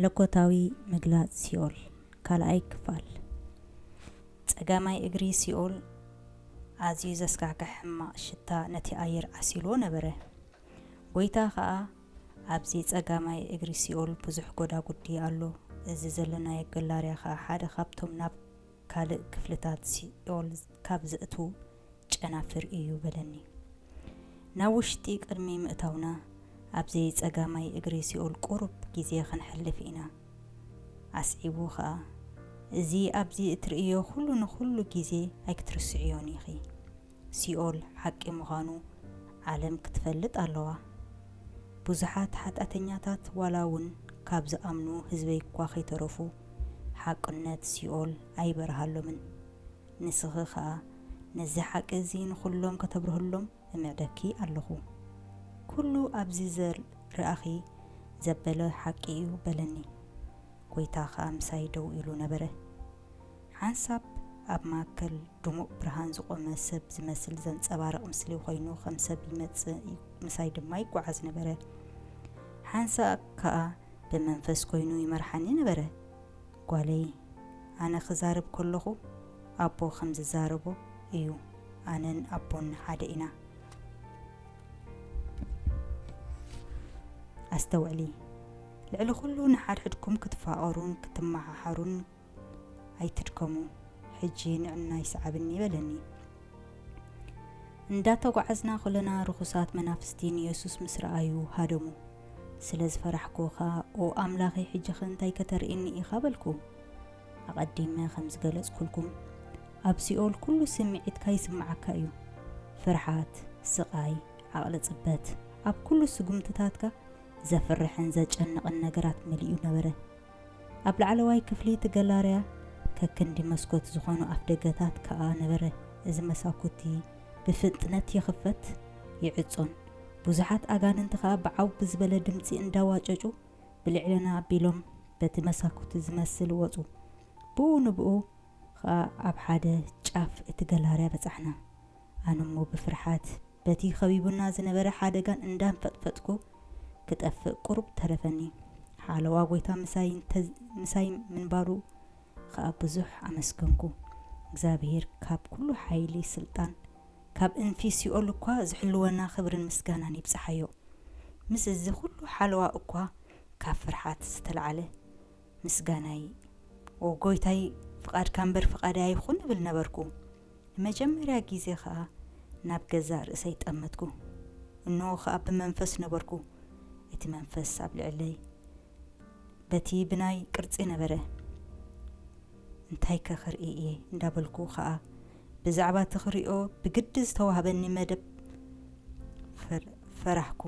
መለኮታዊ ምግላጽ ሲኦል፣ ካልኣይ ክፋል። ጸጋማይ እግሪ ሲኦል ኣዝዩ ዘስካሕክሕ ሕማቕ ሽታ ነቲ ኣየር ዓሲልዎ ነበረ። ጐይታ ኸኣ፣ "ኣብዚ ጸጋማይ እግሪ ሲኦል ብዙሕ ጐዳጉዲ ኣሎ። እዚ ዘለናዮ ገላርያ ኸኣ ሓደ ካብቶም ናብ ካልእ ክፍልታት ሲኦል ካብ ዘእትዉ ጨናፍር እዩ" በለኒ። ናብ ውሽጢ ቅድሚ ምእታውና፣ ኣብዚ ጸጋማይ እግሪ ሲኦል ቁሩብ ግዜ ክንሕልፍ ኢና። ኣስዒቡ ኸኣ፣ "እዚ ኣብዚ እትርእዮ ኩሉ ንኹሉ ግዜ ኣይክትርስዕዮን ኢኺ። ሲኦል ሓቂ ምዃኑ ዓለም ክትፈልጥ ኣለዋ። ብዙሓት ሓጢኣተኛታት ዋላ እውን ካብ ዝኣምኑ ህዝበይ እኳ ከይተረፉ ሓቅነት ሲኦል ኣይበርሃሎምን። ንስኺ ኸኣ ነዚ ሓቂ እዚ ንኹሎም ከተብርህሎም እምዕደኪ ኣለኹ። ኩሉ ኣብዚ ዝረኣኺ ዘበለ ሓቂ እዩ" በለኒ። ጐይታ ኸኣ ምሳይ ደው ኢሉ ነበረ። ሓንሳብ ኣብ ማእከል ድሙቕ ብርሃን ዝቖመ ሰብ ዝመስል ዘንጸባርቕ ምስሊ ኾይኑ ከም ሰብ ይመጽእ፣ ምሳይ ድማ ይጓዓዝ ነበረ። ሓንሳብ ከኣ ብመንፈስ ኮይኑ ይመርሓኒ ነበረ። "ጓለይ፣ ኣነ ክዛረብ ከለኹ ኣቦ ከም ዝዛረቦ እዩ። ኣነን ኣቦን ሓደ ኢና። ኣስተውዕሊ፣ ልዕሊ ኩሉ ንሓድሕድኩም ክትፋቐሩን ክትመሓሓሩን ኣይትድከሙ። ሕጂ ንዕናይ ሰዓብኒ" በለኒ። እንዳተጓዓዝና ከለና ርኹሳት መናፍስቲ ንየሱስ ምስ ረኣዩ ሃደሙ። ስለ ዝፈራሕኩ ኸኣ፣ "ኦ ኣምላኸይ፣ ሕጂኸ እንታይ ከተርእየኒ ኢኻ?" በልኩ። ኣቐዲመ ከም ዝገለጽኩልኩም፣ ኣብ ሲኦል ኩሉ ስምዒትካ ይስምዓካ እዩ። ፍርሓት፣ ስቓይ፣ ዓቕሊ ጽበት፣ ኣብ ኩሉ ስጉምትታትካ ዘፍርሕን ዘጨንቕን ነገራት መሊኡ ነበረ። ኣብ ላዕለዋይ ክፍሊ እቲ ገላርያ ከክንዲ መስኮት ዝኾኑ ኣፍደገታት ከኣ ነበረ። እዚ መሳኩቲ ብፍጥነት ይኽፈት ይዕጾን፣ ብዙሓት ኣጋንንቲ ከኣ ብዓው ብዝበለ ድምጺ እንዳዋጨጩ ብልዕልና ኣቢሎም በቲ መሳኩቲ ዝመስል ወጹ። ብኡ ንብኡ ኸኣ ኣብ ሓደ ጫፍ እቲ ገላርያ በጻሕና። ኣነ እሞ ብፍርሓት በቲ ኸቢቡና ዝነበረ ሓደጋን እንዳንፈጥፈጥኩ ክጠፍእ ቁሩብ ተረፈኒ። ሓለዋ ጐይታ ምሳይ እንተ-፣ ምሳይ ምንባሩ ኸኣ ብዙሕ ኣመስገንኩ። እግዚኣብሄር ካብ ኩሉ ሓይሊ ስልጣን፣ ካብ እንፊ ሲኦል እኳ ዝሕልወና ክብርን ምስጋናን ይብጽሓዮ። ምስ እዚ ኩሉ ሓለዋ እኳ ካብ ፍርሓት ዝተላዕለ ምስጋናይ፣ "ኦ ጐይታይ፣ ፍቓድካ እምበር ፍቓደይ ኣይኹን" እብል ነበርኩ። ንመጀመርያ ግዜ ኸኣ ናብ ገዛእ ርእሰይ ጠመትኩ። እንሆ ኸኣ ብመንፈስ ነበርኩ። እቲ መንፈስ ኣብ ልዕለይ በቲ ብናይ ቅርጺ ነበረ። "እንታይከ ክርኢ እየ?" እንዳበልኩ ኸኣ ብዛዕባ እቲ ክሪኦ ብግዲ ዝተዋህበኒ መደብ ፈር-፣ ፈራህኩ።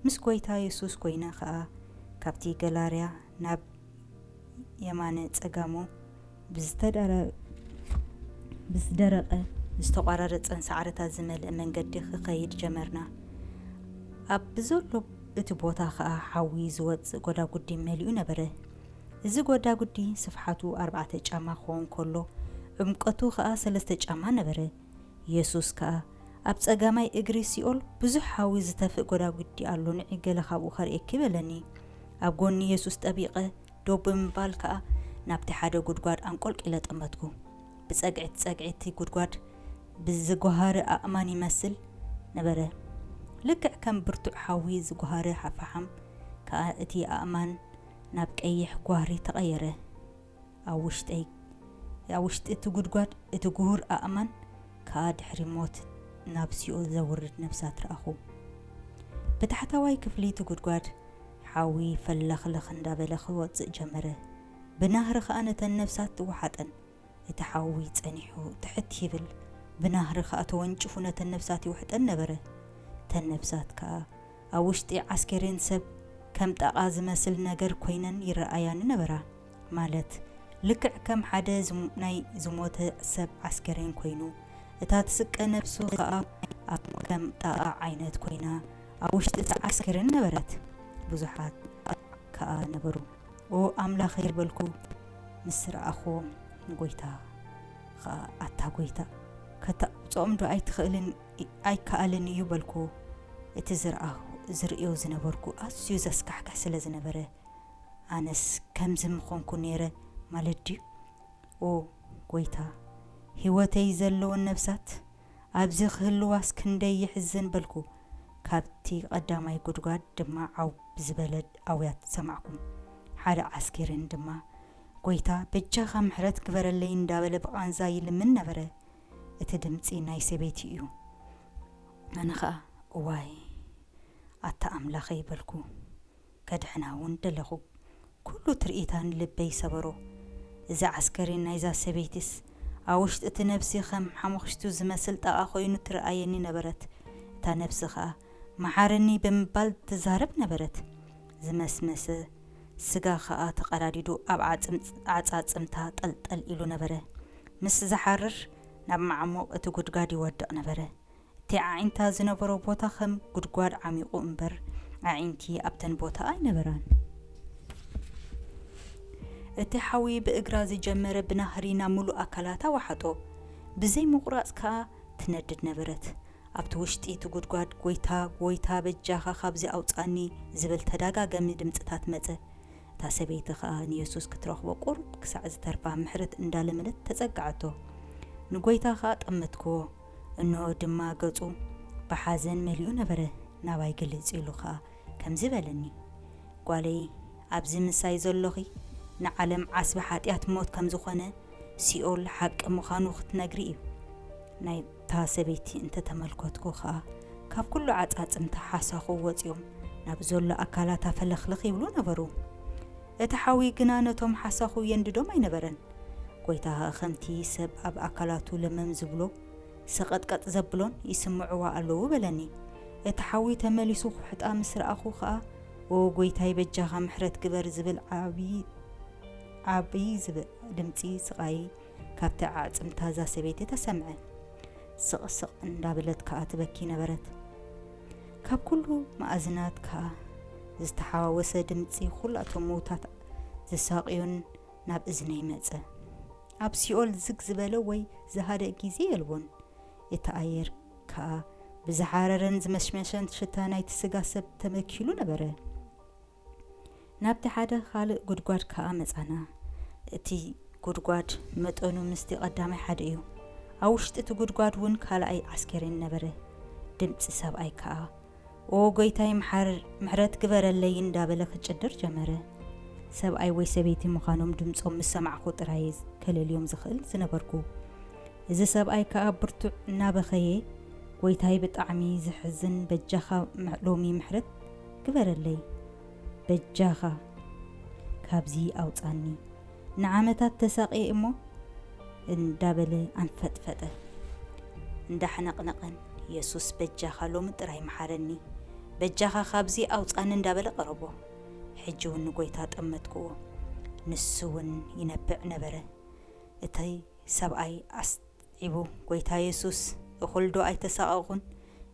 ምስ ጐይታ የሱስ ጐይነ ኸኣ ካብቲ ገላርያ ናብ የማነ ጸጋሙ ብዝተደረ-፣ ብዝደረቐ ዝተቋራረጸን ሳዕርታት ዝመልአ መንገዲ ክኸይድ ጀመርና። ኣብ ብዘሎ እቲ ቦታ ኸኣ ሓዊ ዝወጽእ ጐዳጉዲ መሊኡ ነበረ። እዚ ጐዳጉዲ ስፍሓቱ ኣርባዕተ ጫማ ክኸውን ከሎ፣ ዕምቀቱ ኸኣ ሰለስተ ጫማ ነበረ። የሱስ ከኣ፣ "ኣብ ጸጋማይ እግሪ ሲኦል ብዙሕ ሓዊ ዝተፍእ ጐዳጉዲ ኣሎ፣ ንዒ ገለ ካብኡ ከርእየኪ" በለኒ። ኣብ ጐኒ የሱስ ጠቢቐ ደው ብምባል ከኣ ናብቲ ሓደ ጉድጓድ ኣንቆልቂለ ጠመትኩ። ብጸግዒ ጸግዒ እቲ ጉድጓድ ብዝጓሃረ ኣእማን ይመስል ነበረ። ልክዕ ከም ብርቱዕ ሓዊ ዝጓሃረ ፈሓም ከኣ እቲ ኣእማን ናብ ቀይሕ ጓህሪ ተቐየረ። ኣብ ውሽጠይ፣ ኣብ ውሽጢ እቲ ጉድጓድ፣ እቲ ጉሁር ኣእማን ከኣ ድሕሪ ሞት ናብ ሲኦል ዘውርድ ነፍሳት ረኣኹ። ብታሕተዋይ ክፍሊ እቲ ጉድጓድ ሓዊ ፈለኽለኽ እንዳበለ ክወጽእ ጀመረ። ብናህሪ ከኣ ነተን ነፍሳት ወሓጠን። እቲ ሓዊ ጸኒሑ ትሕት ይብል፣ ብናህሪ ከኣ ተወንጭፉ ነተን ነፍሳት ይውሕጠን ነበረ። እተን ነፍሳት ከኣ ኣብ ውሽጢ ዓስከሬን ሰብ ከም ጣቓ ዝመስል ነገር ኮይነን ይረኣያኒ ነበራ። ማለት፣ ልክዕ ከም ሓደ ዝም-፣ ናይ ዝሞተ ሰብ ዓስከሬን ኮይኑ፣ እታ ትስቀ ነፍሱ ከኣ ኣብ ከም ጣቓ ዓይነት ኮይና ኣብ ውሽጢ እቲ ዓስከሬን ነበረት። ብዙሓት ከኣ ነበሩ። "ኦ ኣምላኸይ" በልኩ ምስ ረኣኽዎም፣ ንጐይታ ኸኣ፣ "ኣታ ጐይታ፣ ከተቕብጾም ዶ ኣይትኽእልን፣ ኣይከኣልን እዩ?" በልኩ። እቲ ዝረኣኹ፣ ዝርእዮ ዝነበርኩ ኣዝዩ ዘስካሕክሕ ስለ ዝነበረ፣ ኣነስ ከምዚ ምኾንኩ ነይረ ማለት ድዩ? ኦ ጎይታ፣ ህይወተይ ዘለወን ነፍሳት ኣብዚ ክህልዋስ ክንደይ ይሕዝን በልኩ። ካብቲ ቀዳማይ ጉድጓድ ድማ ዓው ዝበለ ኣውያት ሰማዕኩ። ሓደ ዓስኬርን ድማ፣ "ጎይታ በጃኻ ምሕረት ግበረለይ" እንዳበለ ብቓንዛ ይልምን ነበረ። እቲ ድምጺ ናይ ሰበይቲ እዩ። ኣነ ኸኣ፣ "እዋይ ኣታ ኣምላኸይ" በልኩ። ከድሕና እውን ደለኹ። ኩሉ ትርኢታ ንልበይ ሰበሮ። እዚ ዓስከሬን ናይዛ ሰበይቲስ ኣብ ውሽጢ እቲ ነብሲ ከም ሓሙኽሽቱ ዝመስል ጣቓ ኮይኑ ትረኣየኒ ነበረት። እታ ነብሲ ኸኣ "መሓረኒ" ብምባል ትዛረብ ነበረት። ዝመስመሰ ስጋ ኸኣ ተቐዳዲዱ ኣብ ዓጽም-፣ ዓጻጽምታ ጠልጠል ኢሉ ነበረ። ምስ ዝሓርር ናብ መዓሙቕ እቲ ጉድጓድ ይወድቕ ነበረ። እቲ ኣዒንታ ዝነበሮ ቦታ ከም ጉድጓድ ዓሚቑ እምበር፣ ኣዒንቲ ኣብተን ቦታ ኣይነበራን። እቲ ሓዊ ብእግራ ዝጀመረ ብናህሪ ናብ ምሉእ ኣካላታ ወሓጦ። ብዘይ ምቑራጽ ከኣ ትነድድ ነበረት። ኣብቲ ውሽጢ እቲ ጉድጓድ፣ "ጎይታ፣ ጎይታ፣ በጃኻ ካብዚ ኣውጻኒ" ዝብል ተደጋጋሚ ድምጽታት መጸ። እታ ሰበይቲ ኸኣ ንየሱስ ክትረኽቦ ቁሩብ ክሳዕ ዝተርፋ ምሕረት እንዳለመነት ተጸግዓቶ። ንጎይታ ኸኣ ጠመትክዎ። እንሆ ድማ ገጹ ብሓዘን መሊኡ ነበረ። ናባይ ግልጽ ኢሉ ኸኣ ከምዚ በለኒ፣ "ጓለይ፣ ኣብዚ ምሳይ ዘሎኺ ንዓለም ዓስቢ ሓጢኣት ሞት ከም ዝኾነ፣ ሲኦል ሓቂ ምዃኑ ክትነግሪ እዩ።" ናይታ ሰበይቲ እንተተመልከትኩ ኸኣ፣ ካብ ኩሉ ዓጻጽምታ ሓሳኹ ወጺኦም ናብ ዘሎ ኣካላታ ፈለኽለኽ ይብሉ ነበሩ። እቲ ሓዊ ግና ነቶም ሓሳኹ የንድዶም ኣይነበረን። ጎይታ ኸኣ ከምቲ ሰብ ኣብ ኣካላቱ ለመም ዝብሎ፣ ሰቐጥቀጥ ዘብሎን ይስምዕዋ ኣለዉ በለኒ። እቲ ሓዊ ተመሊሱ ክውሕጣ ምስ ረኣኹ ኸኣ፣ "ኦ ጎይታይ፣ በጃኻ ምሕረት ግበር" ዝብል ዓብዪ፣ ዓብዪ ዝብል ድምጺ ስቓይ ካብቲ ኣዕጽምታ እዛ ሰበይቲ ተሰምዐ። ስቕ ስቕ እንዳበለት ከኣ ትበኪ ነበረት። ካብ ኩሉ መኣዝናት ከኣ ዝተሓዋወሰ ድምጺ ኩላቶም ምዉታት ዘሳቕዩን ናብ እዝነይ መጸ። ኣብ ሲኦል ዝግ ዝበለ ወይ ዝሃደእ ግዜ የልቦን። እቲ ኣየር ከኣ ብዝሓረረን ዝመሽመሸን ሽታ ናይቲ ስጋ ሰብ ተመኪሉ ነበረ። ናብቲ ሓደ ካልእ ጉድጓድ ከኣ መጻና። እቲ ጉድጓድ መጠኑ ምስቲ ቀዳማይ ሓደ እዩ። ኣብ ውሽጢ እቲ ጉድጓድ እውን ካልኣይ ዓስከሬን ነበረ። ድምጺ ሰብኣይ ከኣ፣ "ኦ ጎይታይ፣ ምሓር-፣ ምሕረት ግበረለይ" እንዳበለ ክጭድር ጀመረ። ሰብኣይ ወይ ሰበይቲ ምዃኖም ድምጾም ምስ ሰማዕኩ ጥራይ ከለልዮም ዝኽእል ዝነበርኩ። እዚ ሰብኣይ ከኣ ብርቱዕ እናበኸየ፣ "ጎይታይ፣ ብጣዕሚ ዘሕዝን፣ በጃኻ ም-፣ ሎሚ ምሕረት ግበረለይ፣ በጃኻ ካብዚ ኣውጻኒ፣ ንዓመታት ተሳቕየ እሞ" እንዳበለ ኣንፈጥፈጠ። እንዳሕነቕነቐን፣ "የሱስ፣ በጃኻ ሎሚ ጥራይ መሓረኒ፣ በጃኻ ካብዚ ኣውጻኒ" እንዳበለ ቀረቦ። ሕጂ እውን ንጎይታ ጠመትክዎ። ንሱ እውን ይነብዕ ነበረ። እቲ ሰብኣይ ኣስዒቡ፣ "ጎይታ የሱስ፣ እኹል ዶ ኣይተሳቐቕኩን?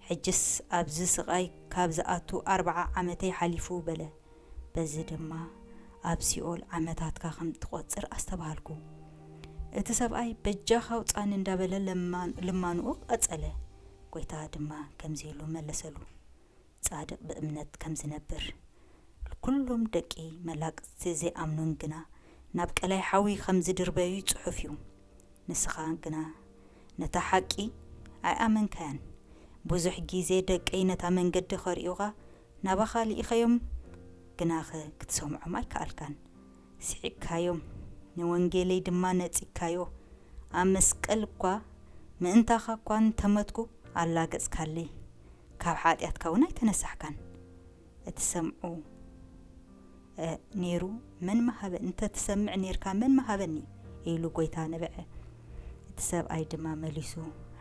ሕጅስ ኣብዚ ስቓይ ካብ ዝኣቱ ኣርብዓ ዓመተይ ሓሊፉ" በለ። በዚ ድማ ኣብ ሲኦል ዓመታትካ ከም ትቖጽር ኣስተብሃልኩ። እቲ ሰብኣይ "በጃኻ ኣውጻኒ" እንዳበለ ለማ-፣ ልማንኡ ቀጸለ። ጎይታ ድማ ከምዚ ኢሉ መለሰሉ፣ "ጻድቕ ብእምነት ከም ዝነብር፣ ኩሎም ደቂ መላእክቲ ዘይኣምኑን ግና ናብ ቀላይ ሓዊ ከም ዝድርበዩ ጽሑፍ እዩ። ንስኻ ግና ነታ ሓቂ ኣይኣመንካያን። ብዙሕ ግዜ ደቀይ ነታ መንገዲ ከርእዩኻ ናባኻ ልኢኸዮም፣ ግናኸ ክትሰምዖም ኣይከኣልካን። ስሒቕካዮም፣ ንወንጌለይ ድማ ነጺግካዮ። ኣብ መስቀል እኳ ምእንታኻ እኳ እንተመትኩ ኣላገጽካለይ፣ ካብ ሓጢኣትካ እውን ኣይተነሳሕካን። እትሰምዑ፣ እ፣ ነይሩ መን መሃበ-፣ እንተ ትሰምዕ ነይርካ መን መሃበኒ?" ኢሉ ጎይታ ነበዐ። እቲ ሰብኣይ ድማ መሊሱ፣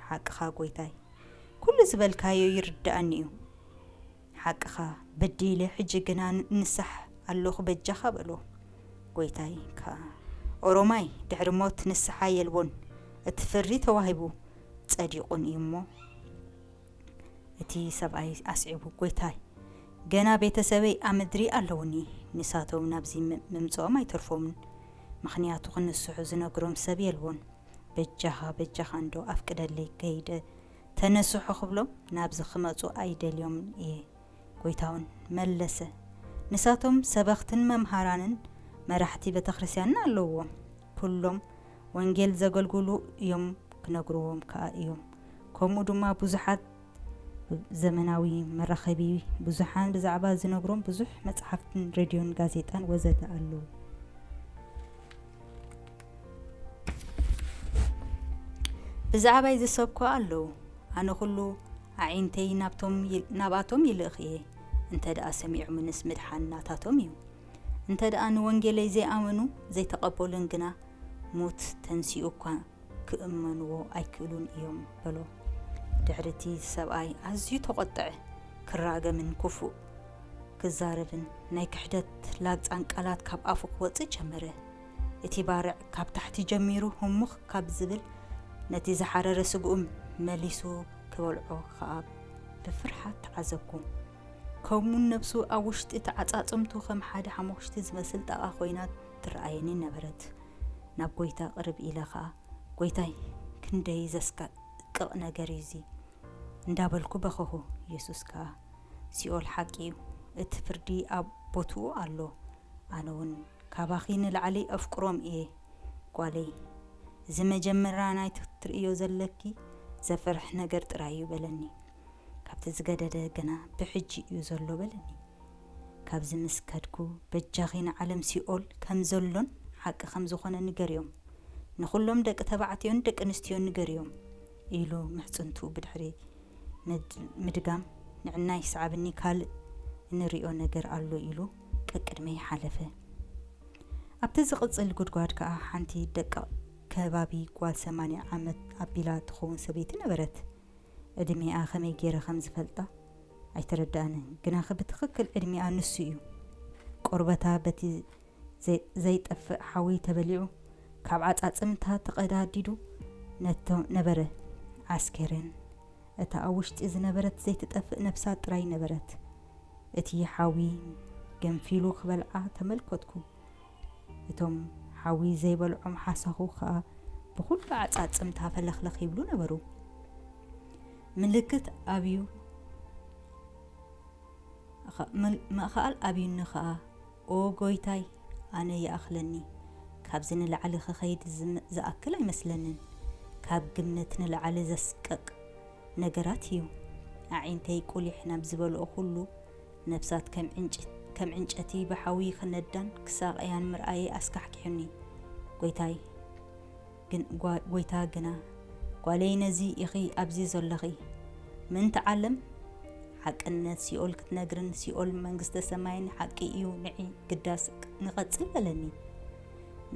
"ሓቅኻ ጎይታይ፣ ኩሉ ዝበልካዮ ይርድኣኒ እዩ። ሓቅኻ፣ በዲለ፣ ሕጂ ግና ን-፣ ንሳሕ ኣለኹ፣ በጃኻ" በሎ። ጎይታይ ከኣ፣ "ኦሮማይ፣ ድሕሪ ሞት ንስሓ የልቦን፣ እቲ ፍርዲ ተዋሂቡ ጸዲቑን እዩ እሞ" እቲ ሰብኣይ ኣስዒቡ፣ "ጎይታይ፣ ገና ቤተሰበይ ኣብ ምድሪ ኣለዉኒ፣ ንሳቶም ናብዚ ም-፣ ምምጽኦም ኣይተርፎምን፣ ምኽንያቱ ክንስሑ ዝነግሮም ሰብ የልቦን። በጃኻ፣ በጃኻ እንዶ ኣፍቅደለይ፣ ከይደ ተነስሑ ክብሎም ናብዚ ክመጹ ኣይደልዮምን እየ።" ጎይታ እውን መለሰ፣ ንሳቶም ሰበኽትን መምሃራንን መራሕቲ ቤተክርስትያንን ኣለውዎም። ኩሎም ወንጌል ዘገልግሉ እዮም፣ ክነግርዎም ከኣ እዮም። ከምኡ ድማ ብዙሓት ዘመናዊ መራኸቢ ብዙሓን ብዛዕባ ዝነግሮም ብዙሕ መጽሓፍትን ሬድዮን ጋዜጣን ወዘተ ኣለዉ። ብዛዕባይ ዝሰብኩ ኣለዉ። ኣነ ኩሉ ኣዒንተይ ናብቶም ይል-፣ ናብኣቶም ይልእኽ እየ። እንተ ደኣ ሰሚዖምንስ ምድሓን ናታቶም እዩ። እንተ ደኣ ንወንጌለይ ዘይኣመኑ ዘይተቐበሉን ግና፣ ሞት ተንሲኡ እኳ ክእመንዎ ኣይክእሉን እዮም በሎ። ድሕሪ እቲ ሰብኣይ ኣዝዩ ተቖጥዐ። ክራገምን ክፉእ ክዛረብን ናይ ክሕደት ላግጻን ቃላት ካብ ኣፉ ክወጽእ ጀመረ። እቲ ባርዕ ካብ ታሕቲ ጀሚሩ ህሙኽ ካብ ዝብል ነቲ ዝሓረረ ስግኡ መሊሱ ክበልዖ ከኣ ብፍርሓት ተዓዘብኩ። ከምኡውን ነብሱ ኣብ ውሽጢ እቲ ዓጻጽምቱ ከም ሓደ ሓሞኽሽቲ ዝመስል ጣቓ ኮይና ትረኣየኒ ነበረት። ናብ ጐይታ ቅርብ ኢለ ኸኣ፣ "ጐይታይ፣ ክንደይ ዘስቀቅቕ ነገር እዩ እዚ!" እንዳበልኩ በኸኹ። የሱስ ከኣ፣ "ሲኦል ሓቂ እዩ፣ እቲ ፍርዲ ኣብ ቦትኡ ኣሎ። ኣነ እውን ካባኺ ንላዕሊ ኣፍቅሮም እየ። ጓለይ፣ እዚ መጀመርያ ናይቲ ክትርእዮ ዘለኪ ዘፍርሕ ነገር ጥራይ እዩ" በለኒ። ካብቲ ዝገደደ ግና፣ "ብሕጂ እዩ ዘሎ" በለኒ። ካብዚ ምስ ከድኩ፣ "በጃኺ ንዓለም ሲኦል ከም ዘሎን ሓቂ ከም ዝኾነ ንገርዮም። ንኹሎም ደቂ ተባዕትዮን ደቂ ኣንስትዮን ንገርዮም" ኢሉ ምሕጽንቱ ብድሕሪ ምድ-፣ ምድጋም፣ "ንዕናይ ስዓብኒ፣ ካልእ እንርእዮ ነገር ኣሎ" ኢሉ ቀቅድመይ ሓለፈ። ኣብቲ ዝቕጽል ጉድጓድ ከኣ ሓንቲ ደቃቕ ከባቢ ጓል ሰማንያ ዓመት ኣቢላ ትኸውን ሰበይቲ ነበረት። ዕድሜኣ ከመይ ገይረ ከም ዝፈልጣ ኣይተረድኣንን፣ ግናኸ ብትኽክል ዕድሜኣ ንሱ እዩ። ቆርበታ በቲ ዘይ-፣ ዘይጠፍእ ሓዊ ተበሊዑ፣ ካብ ዓጻጽምታ ተቐዳዲዱ ነቶ-፣ ነበረ። ዓስከሬን እታ ኣብ ውሽጢ ዝነበረት ዘይትጠፍእ ነፍሳ ጥራይ ነበረት። እቲ ሓዊ ገንፊሉ ክበልዓ ተመልከትኩ። እቶም ሓዊ ዘይበልዖም ሓሳኹ ኸኣ ብኹሉ ዓጻጽምታ ፈለኽለኽ ይብሉ ነበሩ። ምልክት ኣብዩ፣ ምል-፣ ምኽኣል ኣብዩኒ ኸኣ፣ "ኦ ጐይታይ፣ ኣነ ይኣኽለኒ። ካብዚ ንላዕሊ ክኸይድ ዝም-፣ ዝኣክል ኣይመስለንን። ካብ ግምት ንላዕሊ ዘስቅቕ ነገራት እዩ። ኣዒንተይ ቁሊሕ ናብ ዝበልኦ ኩሉ፣ ነፍሳት ከም ዕንጭ-፣ ከም ዕንጨቲ ብሓዊ ክነዳን ክሳቐያን ምርኣየይ ኣስካሕኪሑኒ። ጐይታይ ግን፣ ጓ-፣ ጐይታ ግና፣ ጓለይ፣ ነዚ ኢኺ ኣብዚ ዘለኺ። ምእንቲ ዓለም ሓቅነት ሲኦል ክትነግርን ሲኦል መንግስተ ሰማይን ሓቂ እዩ፣ ንዒ ግዳስ ንቐጽል" በለኒ።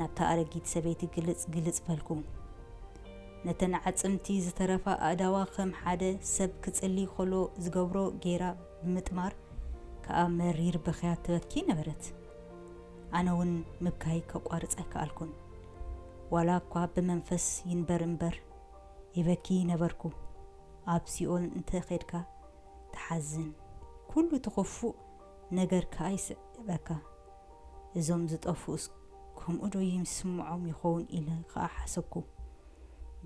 ናብታ ኣረጊት ሰበይቲ ግልጽ ግልጽ በልኩ። ነተን ኣዕጽምቲ ዝተረፋ ኣእዳዋ ከም ሓደ ሰብ ክጽሊ ከሎ ዝገብሮ ገይራ ብምጥማር ከኣ መሪር ብኽያት ትበኪ ነበረት። ኣነ እውን ምብካይ ከቋርጽ ኣይከኣልኩን። ዋላ እኳ ብመንፈስ ይንበር እምበር ይበኪ ነበርኩ። ኣብ ሲኦል እንተ ኼድካ ትሓዝን፣ ኩሉ እቲ ክፉእ ነገር ከኣ ይስዕበካ። እዞም ዝጠፍኡስ ከምኡ ዶ ይስምዖም ይኸውን ኢለ ኸኣ ሓሰብኩ።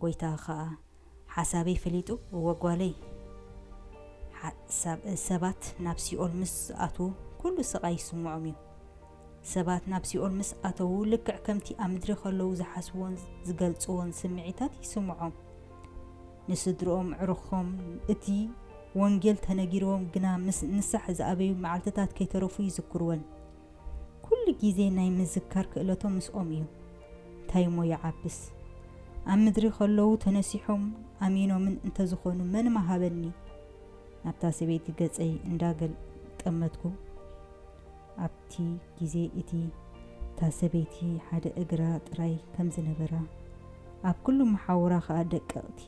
ጐይታ ኸኣ ሓሳበይ ፈሊጡ፣ "እወ ጓለይ፣ ሓ-፣ ሰብ-፣ ሰባት ናብ ሲኦል ምስ ዝኣትዉ ኩሉ ስቓይ ይስምዖም እዩ። ሰባት ናብ ሲኦል ምስ ኣተዉ ልክዕ ከምቲ ኣብ ምድሪ ከለዉ ዝሓስብዎን ዝገልጽዎን ስምዒታት ይስምዖም። ንስድርኦም፣ ኣዕሩኾም እቲ ወንጌል ተነጊርዎም ግና ምስ ንስሓ ዝኣበዩ መዓልትታት ከይተረፉ ይዝክርወን። ኩሉ ግዜ ናይ ምዝካር ክእለቶም ምስኦም እዩ። እንታይ እሞ ይዓብስ? ኣብ ምድሪ ከለዉ ተነሲሖም ኣሚኖምን እንተዝኾኑ መን ምሃበኒ?" ናብታ ሰበይቲ ገጸይ እንዳገል-፣ ጠመትኩ። ኣብቲ ግዜ እቲ እታ ሰበይቲ ሓደ እግራ ጥራይ ከም ዝነበራ፣ ኣብ ኩሉ መሓውራ ኸኣ ደቀቕቲ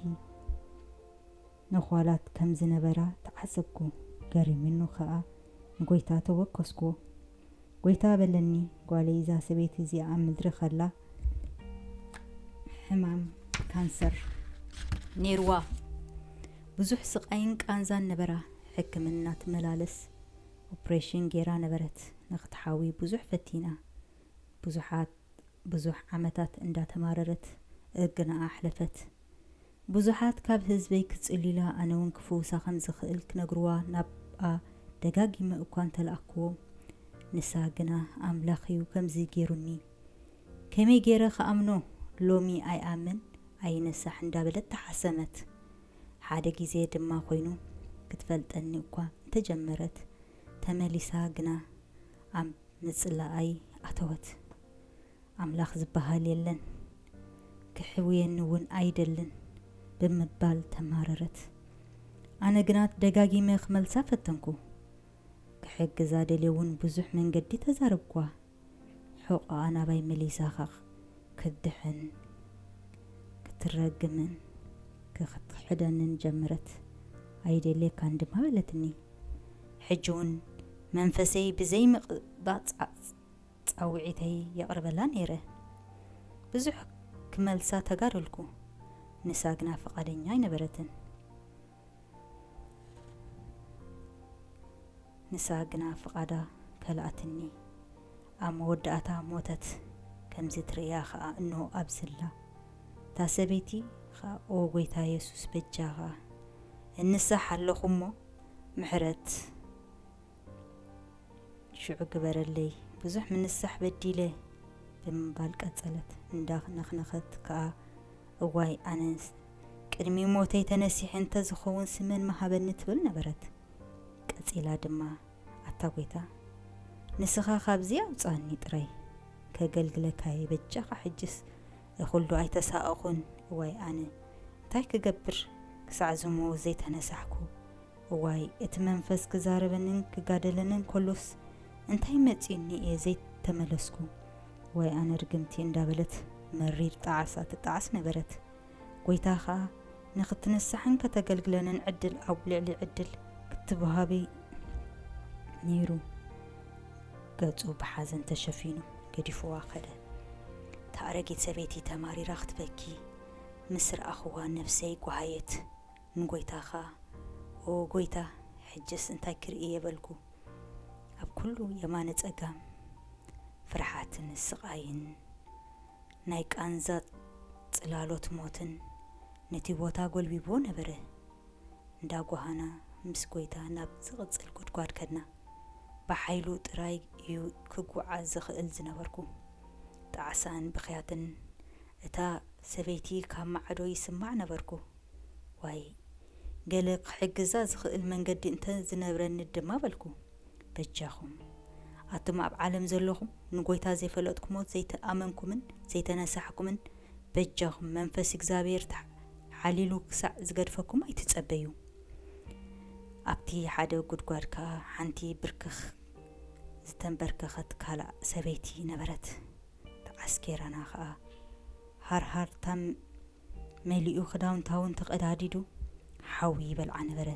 ነዃላት ከም ዝነበራ ተዓዘብኩ። ገሪሙኒ ኸኣ ንጐይታ ተወከስኩዎ። "ጐይታ" በለኒ፣ "ጓለይ፣ እዛ ሰበይቲ እዚኣ ኣብ ምድሪ ኸላ ሕማም ካንሰር ነይርዋ። ብዙሕ ስቓይን ቃንዛን ነበራ። ሕክምና ትመላለስ፣ ኦፕሬሽን ገይራ ነበረት። ንኽትሓዊ ብዙሕ ፈቲና። ብዙሓት፣ ብዙሕ ዓመታት እንዳተማረረት እግና ኣሕለፈት። ብዙሓት ካብ ህዝበይ ክጽልዩላ፣ ኣነ እውን ክፍውሳ ከም ዝኽእል ክነግርዋ ናብኣ ደጋጊመ እኳ እንተለኣክዎም፣ ንሳ ግና፣ ኣምላኽ እዩ ከምዚ ገይሩኒ፣ ከመይ ገይረ ክኣምኖ? ሎሚ ኣይኣምን ኣይነሳሕ እንዳበለት ተሓሰመት። ሓደ ግዜ ድማ ኮይኑ ክትፈልጠኒ እኳ እንተጀመረት፣ ተመሊሳ ግና ኣብ ምጽላኣይ ኣተወት። ኣምላኽ ዝበሃል የለን፣ ክሕውየኒ እውን ኣይደልን ብምባል ተማረረት። ኣነ ግና ደጋጊመ ክመልሳ ፈተንኩ። ክሕግዛ ደልየ እውን ብዙሕ መንገዲ ተዛረብኳ። ሕቖኣ ናባይ መሊሳ ክትድሕን ክትረግምን ክትክሕደንን ጀመረት። ኣይደልየካን ድማ በለትኒ። ሕጂ እውን መንፈሰይ ብዘይ ምቕባጽ ጻውዒተይ የቕርበላ ነይረ። ብዙሕ ክመልሳ ተጋደልኩ፣ ንሳ ግና ፍቓደኛ ኣይነበረትን። ንሳ ግና ፍቓዳ ከልኣትኒ። ኣብ መወዳእታ ሞተት። ከምዚ ትርእያ ኸኣ እንሆ ኣብዚ ኣላ። እታ ሰበይቲ ኸኣ፣ "ኦ ጐይታ የሱስ፣ በጃኻ እንሳሕ ኣለኹ እሞ፣ ምሕረት ሽዑ ግበረለይ፣ ብዙሕ ምንሳሕ በዲለ" ብምባል ቀጸለት። እንዳነኽነኸት ከኣ፣ "እዋይ ኣነስ ቅድሚ ሞተይ ተነሲሐ እንተ ዝኸውን ስመን ምሃበኒ" ትብል ነበረት። ቀጺላ ድማ፣ "ኣታ ጐይታ፣ ንስኻ ካብዚ ኣውጽኣኒ ጥራይ፣ ከገልግለካ'የ፣ በጃኻ ሕጅስ እኹል ዶ ኣይተሳቐኹን? እዋይ ኣነ፣ እንታይ ክገብር ክሳዕ ዝሞት ዘይተነሳሕኩ? እዋይ እቲ መንፈስ ክዛረበንን ክጋደለንን ከሎስ እንታይ መጺኡኒ እየ ዘይተመለስኩ? እዋይ ኣነ ርግምቲ" እንዳበለት መሪር ጣዕሳ ትጣዕስ ነበረት። ጐይታ ኸኣ ንኽትንሳሕን ከተገልግለንን ዕድል ኣብ ልዕሊ ዕድል ክትወሃቢ ነይሩ። ገጹ ብሓዘን ተሸፊኑ ገዲፍዋ ከደ። እታ ኣረጊት ሰበይቲ ተማሪራ ክትበኪ ምስ ረኣኽዋ ነፍሰይ ጓሃየት። ንጐይታ ኸኣ፣ "ኦ ጐይታ፣ ሕጅስ እንታይ ክርኢ?" እየ በልኩ። ኣብ ኩሉ የማነ ጸጋም ፍርሓትን ስቓይን ናይ ቃንዛ ጽላሎት ሞትን ነቲ ቦታ ጎልቢብዎ ነበረ። እንዳ ጓሃና ምስ ጐይታ ናብ ዝቕጽል ጉድጓድ ከድና። ብሓይሉ ጥራይ እዩ ክጓዓዝ ዝኽእል ዝነበርኩ። ጣዕሳን ብኽያትን እታ ሰበይቲ ካብ ማዕዶ ይስማዕ ነበርኩ። ዋይ፣ ገለ ክሕግዛ ዝኽእል መንገዲ እንተ ዝነብረኒ ድማ በልኩ። በጃኹም፣ ኣቱም ኣብ ዓለም ዘለኹም፣ ንጐይታ ዘይፈለጥኩሞ፣ ዘይተኣመንኩምን ዘይተነሳሕኩምን፣ በጃኹም፣ መንፈስ እግዚኣብሔር ተሓ-፣ ሓሊሉ ክሳዕ ዝገድፈኩም ኣይትጸበዩ። ኣብቲ ሓደ ጉድጓድ ከኣ ሓንቲ ብርክኽ ዝተንበርከኸት ካልእ ሰበይቲ ነበረት። ተዓስኬራና ኸኣ ሃርሃርታ መሊኡ፣ ክዳውንታ እውን ተቐዳዲዱ ሓዊ ይበልዓ ነበረ።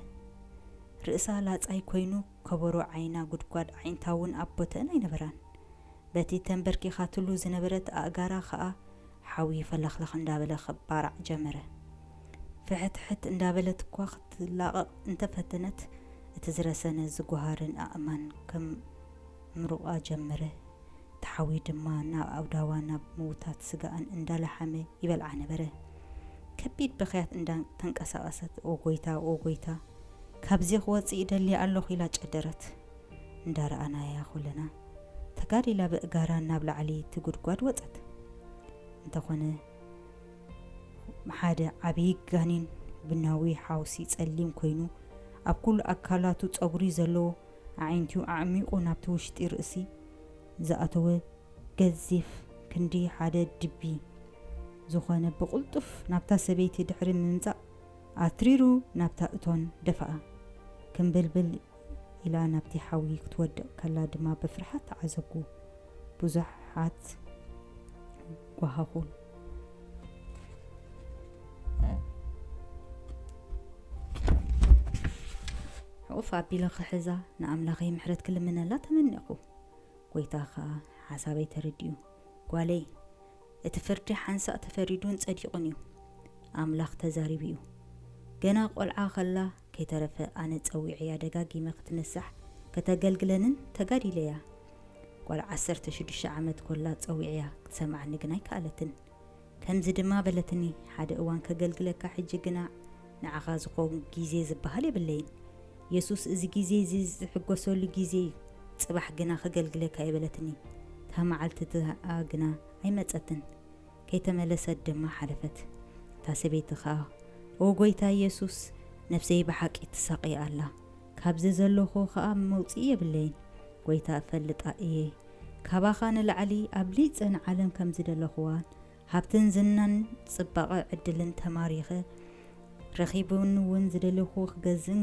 ርእሳ ላጻይ ኮይኑ፣ ከበሮ ዓይና ጉድጓድ ኣዒንታ እውን ኣብ ቦተአን ኣይነበራን። በቲ ተንበርኪኻትሉ ዝነበረት ኣእጋራ ኸኣ ሓዊ ፈለኽለኽ እንዳበለ ክባራዕ ጀመረ። ፍሕትሕት እንዳበለት እኳ ክትላቐቕ እንተፈተነት፣ እቲ ዝረሰነ ዝጓሃርን ኣእማን ከም ምሩቓ ጀመረ። እቲ ሓዊ ድማ ናብ ኣእዳዋን ናብ ምውታት ስጋኣን እንዳለሓመ ይበልዓ ነበረ። ከቢድ ብኽያት እንዳተንቀሳቐሰት፣ "ኦ ጐይታ፣ ኦ ጐይታ፣ ካብዚ ክወጽእ ይደሊ ኣለኹ" ኢላ ጨደረት። እንዳረኣናያ ኹልና፣ ተጋዲላ ብእጋራ ናብ ላዕሊ እቲ ጉድጓድ ወጸት። እንተኾነ፣ ሓደ ዓብዪ ጋኔን ቡናዊ ሓውሲ ጸሊም ኮይኑ፣ ኣብ ኩሉ ኣካላቱ ጸጉሪ ዘለዎ፣ ኣዒንቱ ኣዕሚቑ ናብቲ ውሽጢ ርእሲ ዝኣተወ፣ ገዚፍ ክንዲ ሓደ ድቢ ዝኾነ፣ ብቕልጡፍ ናብታ ሰበይቲ ድሕሪ ምምጻእ፣ ኣትሪሩ ናብታ እቶን ደፍኣ። ክምብልብል ኢላ ናብቲ ሓዊ ክትወድቕ ከላ ድማ ብፍርሃት ተዓዘብኩ። ብዙሓት ጓሃኹ። ሕቑፍ ኣቢለ ክሕዛ፣ ንኣምላኸይ ምሕረት ክልምነላ ተመነኹ። ጐይታ ኸኣ ሓሳበይ ተረዲኡ፣ "ጓለይ፣ እቲ ፍርዲ ሓንሳእ ተፈሪዱን ጸዲቑን እዩ። ኣምላኽ ተዛሪቡ እዩ። ገና ቈልዓ ኸላ ከይተረፈ ኣነ ጸዊዐያ ደጋጊመ ክትንሳሕ ከተገልግለንን ተጋዲለያ። ጓል ዓሰርተ ሽዱሽተ ዓመት ኰላ ጸዊዐያ ክትሰምዓኒ ግን ኣይከኣለትን። ከምዚ ድማ በለትኒ፣ ሓደ እዋን ከገልግለካ፣ ሕጂ ግና ንዓኻ ዝኸውን ግዜ ዝበሃል የብለይን። የሱስ እዚ ግዜ እዚ ዝሕጎሰሉ ግዜ እዩ። ጽባሕ ግና ከገልግለካ እየ በለትኒ። እታ መዓልቲ እቲኣ ግና ኣይመጸትን፣ ከይተመለሰት ድማ ሓለፈት። እታ ሰበይቲ ኸኣ፣ ኦ ጐይታ የሱስ፣ ነፍሰይ ብሓቂ ትሳቐይ ኣላ፣ ካብዚ ዘለኹ ኸኣ መውጽኢ የብለይን። ጐይታ፣ እፈልጣ እየ፣ ካባኻ ንላዕሊ ኣብሊጸ ንዓለም ከም ዝደለኽዋን፣ ሃብትን ዝናን ጽባቐ ዕድልን ተማሪኸ፣ ረኺቡን እውን ዝደለኹዎ ክገዝእን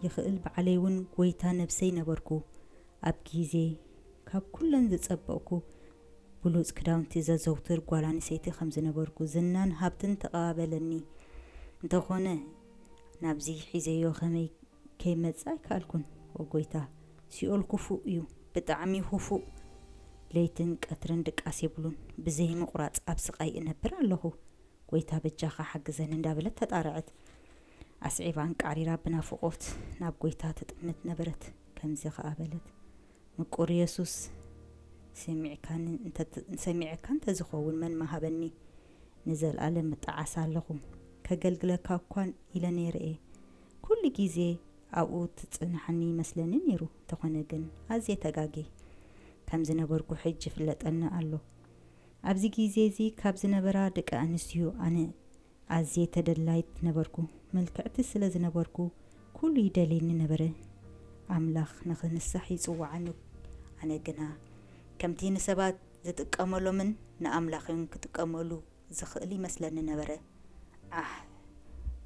ይኽእል ባዕለይ እውን ጐይታ ነፍሰይ ነበርኩ። ኣብ ግዜ ካብ ኩለን ዝጸበቕኩ ብሉጽ ክዳውንቲ ዘዘውትር ጓል ኣንስተይቲ ከም ዝነበርኩ ዝናን ሃብትን ተቐባበለኒ። እንተኾነ ናብዚ ሒዘዮ ከመይ ከይመጽእ ኣይከኣልኩን። ኦ ጐይታ፣ ሲኦል ክፉእ እዩ፣ ብጣዕሚ ክፉእ። ለይትን ቀትርን ድቃስ የብሉን፣ ብዘይ ምቑራጽ ኣብ ስቓይ እነብር ኣለኹ። ጐይታ በጃኻ ሓግዘኒ እንዳበለት ተጣረዐት። ኣስዒባ ኣንቃዕሪራ ብናፍቖት ናብ ጐይታ ትጥምት ነበረት። ከምዚ ኸኣ በለት፣ ምቁር የሱስ፣ ሰሚዕካኒ እንተ-፣ ሰሚዕካ እንተዝኸውን መን ምሃበኒ? ንዘለኣለም እጠዓስ ኣለኹ፣ ከገልግለካ እኳን ኢለ ነይረ እየ። ኩሉ ግዜ ኣብኡ ትጽንሓኒ ይመስለኒ ነይሩ፣ እንተኾነ ግን ኣዝየ ተጋግየ ከም ዝነበርኩ ሕጂ ይፍለጠኒ ኣሎ። ኣብዚ ግዜ እዚ ካብ ዝነበራ ደቂ ኣንስትዮ ኣነ ኣዝየ ተደላይት ነበርኩ። ምልክዕቲ ስለ ዝነበርኩ ኩሉ ይደልየኒ ነበረ። ኣምላኽ ንኽንሳሕ ይጽውዓኒ። ኣነ ግና ከምቲ ንሰባት ዝጥቀመሎምን ንኣምላኽን ክጥቀመሉ ዝኽእል ይመስለኒ ነበረ። ኣህ፣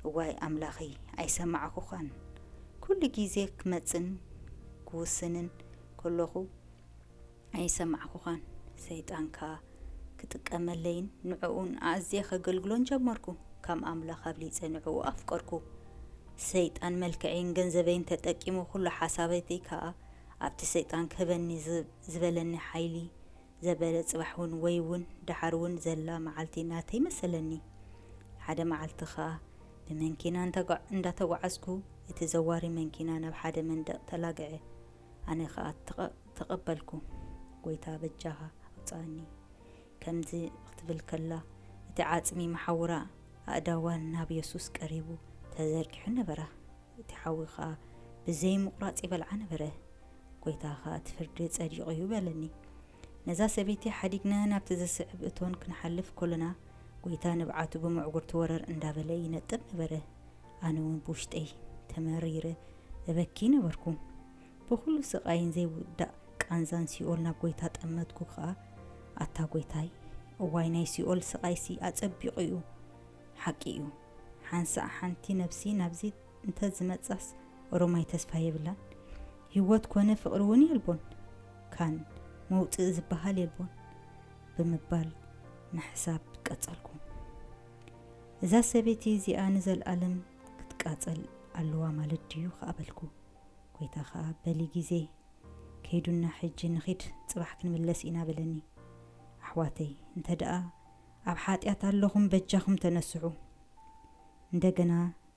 እዋይ ኣምላኸይ፣ ኣይሰማዕኩኻን። ኩሉ ግዜ ክመጽን ክውስንን ከለኹ ኣይሰማዕኩኻን። ሰይጣን ከኣ ክጥቀመለይን ንዕኡን ኣዝየ ከገልግሎን ጀመርኩ። ከም ኣምላኽ ኣብሊጸ ንዕኡ ኣፍቀርኩ። ሰይጣን መልክዐይን ገንዘበይን ተጠቂሙ ኩሉ ሓሳባተይ ከኣ ኣብቲ ሰይጣን ክህበኒ ዝ-፣ ዝበለኒ ሓይሊ ዘበለ ጽባሕ እውን ወይ እውን ደሓር እውን ዘላ መዓልቲ ናተይ መሰለኒ። ሓደ መዓልቲ ከኣ ብመንኪና እንተጓ-፣ እንዳተጓዓዝኩ እቲ ዘዋሪ መንኪና ናብ ሓደ መንደቕ ተላግዐ። ኣነ ከኣ ተቐ-፣ ተቐበልኩ። ጐይታ በጃኻ ኣውጽኣኒ። ከምዚ ክትብል ከላ፣ እቲ ዓጽሚ መሓውራ ኣእዳዋን ናብ የሱስ ቀሪቡ ተዘርጊሑ ነበራ። እቲ ሓዊ ኸኣ ብዘይ ምቑራጽ ይበልዓ ነበረ። ጐይታ ኸኣ፣ እቲ ፍርዲ ጸዲቑ እዩ በለኒ። ነዛ ሰበይቲ ሓዲግና ናብቲ ዝስዕብ እቶን ክንሓልፍ ከሎና፣ ጐይታ ንብዓቱ ብምዕጉርቲ ወረር እንዳበለ ይነጥብ ነበረ። ኣነ እውን ብውሽጠይ ተመሪረ እበኪ ነበርኩ። ብኹሉ ስቓይን ዘይውዳእ ቃንዛን ሲኦል ናብ ጐይታ ጠመትኩ ኸኣ፣ ኣታ ጐይታይ፣ እዋይ ናይ ሲኦል ስቓይሲ ኣጸቢቑ እዩ። ሓቂ እዩ፣ ሓንሳእ ሓንቲ ነፍሲ ናብዚ እንተ ዝመጻስ ኦሮማይ ተስፋ የብላን። ህይወት ኮነ ፍቕሪ እውን የልቦን። ካን መውጽኢ ዝበሃል የልቦን ብምባል ምሕሳብ ቀጸልኩ። እዛ ሰበይቲ እዚኣ ንዘለኣለም ክትቃጸል ኣለዋ ማለት ድዩ ኸኣ በልኩ። ጐይታ ኸኣ በሊ ግዜ ከይዱና ሕጂ ንኺድ ጽባሕ ክንምለስ ኢና በለኒ። ኣሕዋተይ፣ እንተ ደኣ ኣብ ሓጢኣት ኣለኹም በጃኹም ተነስሑ። እንደገና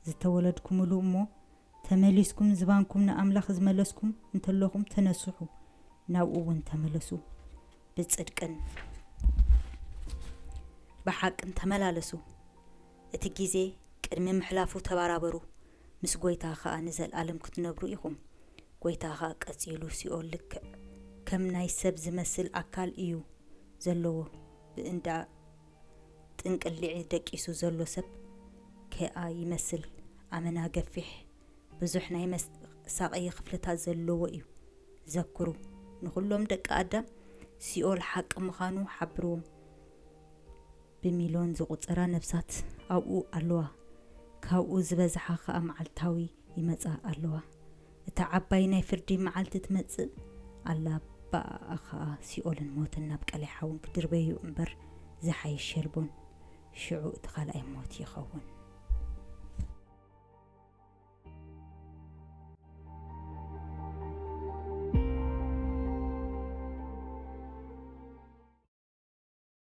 ዝተወለድኩምሉ እሞ ተመሊስኩም ዝባንኩም ንኣምላኽ ዝመለስኩም እንተለኹም ተነስሑ፣ ናብኡ እውን ተመለሱ። ብጽድቅን ብሓቅን ተመላለሱ። እቲ ግዜ ቅድሚ ምሕላፉ ተባራበሩ፣ ምስ ጐይታ ኸኣ ንዘለኣለም ክትነብሩ ኢኹም። ጐይታ ኸኣ ቀጺሉ ሲኦል ልክዕ ከም ናይ ሰብ ዝመስል ኣካል እዩ ዘለዎ። ብእንዳ ጥንቅሊዒ ደቂሱ ዘሎ ሰብ ከኣ ይመስል። ኣመና ገፊሕ ብዙሕ ናይ መሳቐዪ ክፍልታት ዘለዎ እዩ። ዘክሩ፣ ንኹሎም ደቂ ኣዳም ሲኦል ሓቂ ምዃኑ ሓብርዎም። ብሚልዮን ዝቑጸራ ነፍሳት ኣብኡ ኣለዋ። ካብኡ ዝበዝሓ ኸኣ መዓልታዊ ይመጻ ኣለዋ። እታ ዓባይ ናይ ፍርዲ መዓልቲ ትመጽእ ኣላ፣ ብኣኣ ኸኣ ሲኦልን ሞትን ናብ ቀላይ ሓውን ክድርበዩ እምበር ዝሓይሽ የልቦን። ሽዑ እቲ ኻልኣይ ሞት ይኸውን።